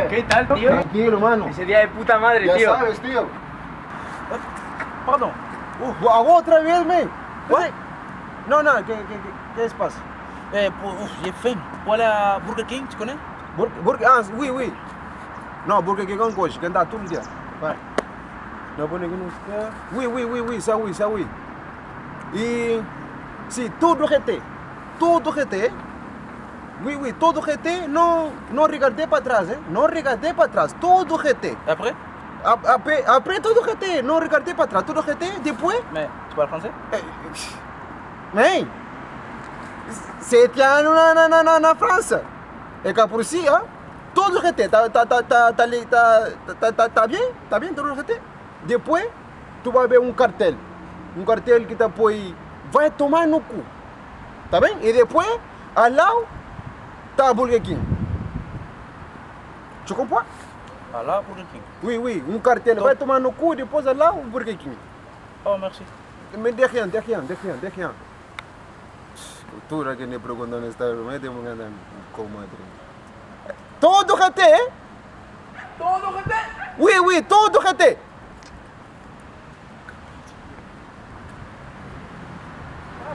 ¿Qué tal, tío? Tranquilo, mano. Ese día de puta madre, Ya tío. sabes, tío. Pardon. Uh, otra vez, man. What? No, no, ¿qué, qué, qué, qué se pasa? Eh, pour, ouf, j'ai faim. Pour aller à Burger King, tu connais? Burger, Burger, ah, oui, oui. No, Burger King com coisa, que dá tudo dia. Vai. Não, pone que não está. Oui, oui, oui, oui, ça oui, ça oui. E sim, tudo GT. Tudo GT. Oui, oui, todo GT, não, não regarder para trás, hein? Não regarder para trás, todo GT. Après? Après, après todo GT, não regarder para trás, todo GT, depois. Mais tu parles français? Man, 7 anos na, na, na, na, na França. É cá por si, ah? Todo GT, tá, tá, tá, tá, tá, li- tá, tá, tá, tá bem? Tá bem, todo GT? Depois, tu vai ver um cartel. Um cartel que tá põe, vai tomar no cu. Tá bem? E depois, ao lado, tá Burger King. Tu comprends? Ah là, Burger King. Oui, oui, um cartel vai tomar no cu e depois ao lado, o Burger King. Oh, merci. Mais de rien, de rien, de rien, de rien. Cultura que me perguntou onde está, mas tem um comadre. Todo GT, hein? Todo GT! Oui, oui, todo GT.